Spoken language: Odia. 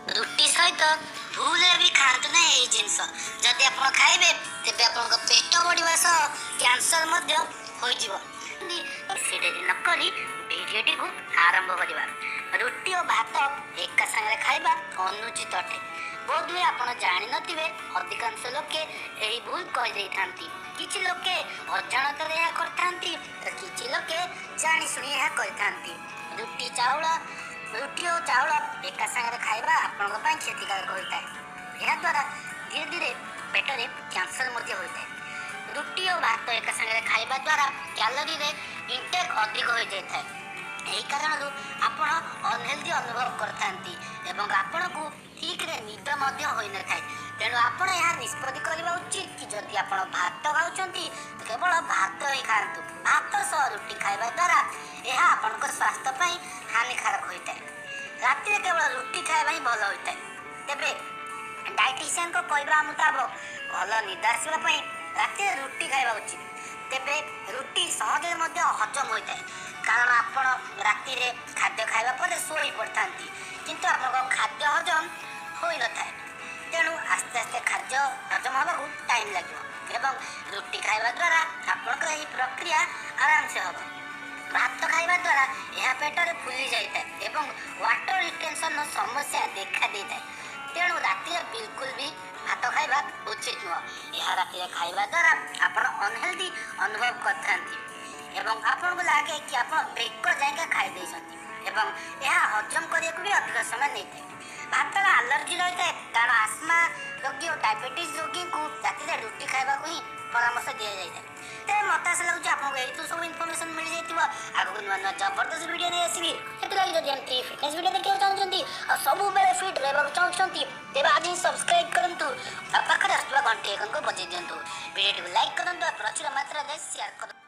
ରୁଟି ସହିତ ଭୁଲରେ ବି ଖାଆନ୍ତୁ ନାହିଁ ଏହି ଜିନିଷ। ଯଦି ଆପଣ ଖାଇବେ, ତେବେ ଆପଣଙ୍କ ପେଟ ବଢ଼ିବା ସହ କ୍ୟାନ୍ସର ମଧ୍ୟ ହୋଇଯିବ। ବେଶୀ ଡେରି ନକରି ଭିଡ଼ିଓଟିକୁ ଆରମ୍ଭ କରିବା। ରୁଟି ଓ ଭାତ ଏକା ସାଙ୍ଗରେ ଖାଇବା ଅନୁଚିତ ଅଟେ। ବୋଧହୁଏ ଆପଣ ଜାଣିନଥିବେ, ଅଧିକାଂଶ ଲୋକେ ଏହି ଭୁଲ କରିଦେଇଥାନ୍ତି। କିଛି ଲୋକେ ଅଜାଣତରେ ଏହା କରିଥାନ୍ତି ତ କିଛି ଲୋକେ ଜାଣିଶୁଣି ଏହା କରିଥାନ୍ତି। ରୁଟି ଓ ଚାଉଳ ଏକା ସାଙ୍ଗରେ ଖାଇବା ଆପଣଙ୍କ ପାଇଁ କ୍ଷତିକାରକ ହୋଇଥାଏ। ଏହାଦ୍ୱାରା ଧୀରେ ଧୀରେ ପେଟରେ କ୍ୟାନ୍ସର ମଧ୍ୟ ହୋଇଥାଏ। ରୁଟି ଓ ଭାତ ଏକା ସାଙ୍ଗରେ ଖାଇବା ଦ୍ୱାରା କ୍ୟାଲୋରିରେ ଇନଟେକ୍ ଅଧିକ ହୋଇଯାଇଥାଏ। ଏହି କାରଣରୁ ଆପଣ ଅନହେଲ୍ଦି ଅନୁଭବ କରିଥାନ୍ତି ଏବଂ ଆପଣଙ୍କୁ ଠିକରେ ନିଦ ମଧ୍ୟ ହୋଇନଥାଏ। ତେଣୁ ଆପଣ ଏହା ନିଷ୍ପତ୍ତି କରିବା ଉଚିତ କି ଯଦି ଆପଣ ଭାତ ଖାଉଛନ୍ତି, ତ କେବଳ ଭାତ ହିଁ ଖାଆନ୍ତୁ। ଭାତ ସହ ରୁଟି ଖାଇବା ଦ୍ୱାରା ଏହା ଆପଣଙ୍କ ସ୍ୱାସ୍ଥ୍ୟ ପାଇଁ ହାନିକାରକ ହୋଇଥାଏ। ରାତିରେ କେବଳ ରୁଟି ଖାଇବା ହିଁ ଭଲ ହୋଇଥାଏ। ତେବେ ଡାଇଟିସିଆନଙ୍କ କହିବା ମୁତାବକ, ଭଲ ନିଦ ଆସିବା ପାଇଁ ରାତିରେ ରୁଟି ଖାଇବା ଉଚିତ। ତେବେ ରୁଟି ସହଜରେ ମଧ୍ୟ ହଜମ ହୋଇଥାଏ, କାରଣ ଆପଣ ରାତିରେ ଖାଦ୍ୟ ଖାଇବା ପରେ ଶୋଇ ପଡ଼ିଥାନ୍ତି, କିନ୍ତୁ ଆପଣଙ୍କ ଖାଦ୍ୟ ହଜମ ହୋଇନଥାଏ। ତେଣୁ ଆସ୍ତେ ଆସ୍ତେ ଖାଦ୍ୟ ହଜମ ହେବାକୁ ଟାଇମ୍ ଲାଗିବ ଏବଂ ରୁଟି ଖାଇବା ଦ୍ୱାରା ଆପଣଙ୍କର ଏହି ପ୍ରକ୍ରିୟା ଆରାମସେ ହେବ। ଭାତ ଖାଇବା ଦ୍ୱାରା ଏହା ପେଟରେ ଫୁଲି ଯାଇଥାଏ ଏବଂ ୱାଟର ରିଟେନସନର ସମସ୍ୟା ଦେଖା ଦେଇଥାଏ। ତେଣୁ ରାତିରେ ବିଲକୁଲ ବି ଭାତ ଖାଇବା ଉଚିତ ନୁହଁ। ଏହା ରାତିରେ ଖାଇବା ଦ୍ୱାରା ଆପଣ ଅନହେଲ୍ଦି ଅନୁଭବ କରିଥାନ୍ତି ଏବଂ ଆପଣଙ୍କୁ ଲାଗେ କି ଆପଣ ବେକ ଯାଏଁକା ଖାଇ ଦେଇଛନ୍ତି ଏବଂ ଏହା ହଜମ କରିବାକୁ ବି ଅଧିକ ସମୟ ନେଇଥାଏ। ଭାତର ଆଲର୍ଜି ରହିଥାଏ, କାରଣ ଆସ୍ମା ରୋଗୀ ଓ ଡାଇବେଟିସ୍ ରୋଗୀଙ୍କୁ ରାତିରେ ରୁଟି ଖାଇବାକୁ ହିଁ ପରାମର୍ଶ ଦିଆଯାଇଥାଏ। ତେବେ ମତେ ଆଶା ଲାଗୁଛି, ଆପଣଙ୍କୁ ଏଇଥିରୁ ସବୁ ଇନଫର୍ମେସନ୍ ମିଳିଯାଇଥିବ। ଆଗକୁ ନୂଆ ନୂଆ ଜବରଦସ୍ତ ଭିଡ଼ିଓ ନେଇ ଆସିବି। ସେଥିଲାଗି ଯଦି ଏମିତି ଫିଟନେସ୍ ଭିଡ଼ିଓ ଦେଖିବାକୁ ଚାହୁଁଛନ୍ତି ଆଉ ସବୁବେଳେ ଫିଟ୍ ରହିବାକୁ ଚାହୁଁଛନ୍ତି, ତେବେ ଆଜି ହିଁ ସବସ୍କ୍ରାଇବ୍ କରନ୍ତୁ ଆଉ ପାଖରେ ଆସୁଥିବା ଘଣ୍ଟି ଆଇକନକୁ ବଜାଇ ଦିଅନ୍ତୁ। ଭିଡ଼ିଓଟିକୁ ଲାଇକ୍ କରନ୍ତୁ ଆଉ ପ୍ରଚୁର ମାତ୍ରାରେ ସେୟାର କରନ୍ତୁ।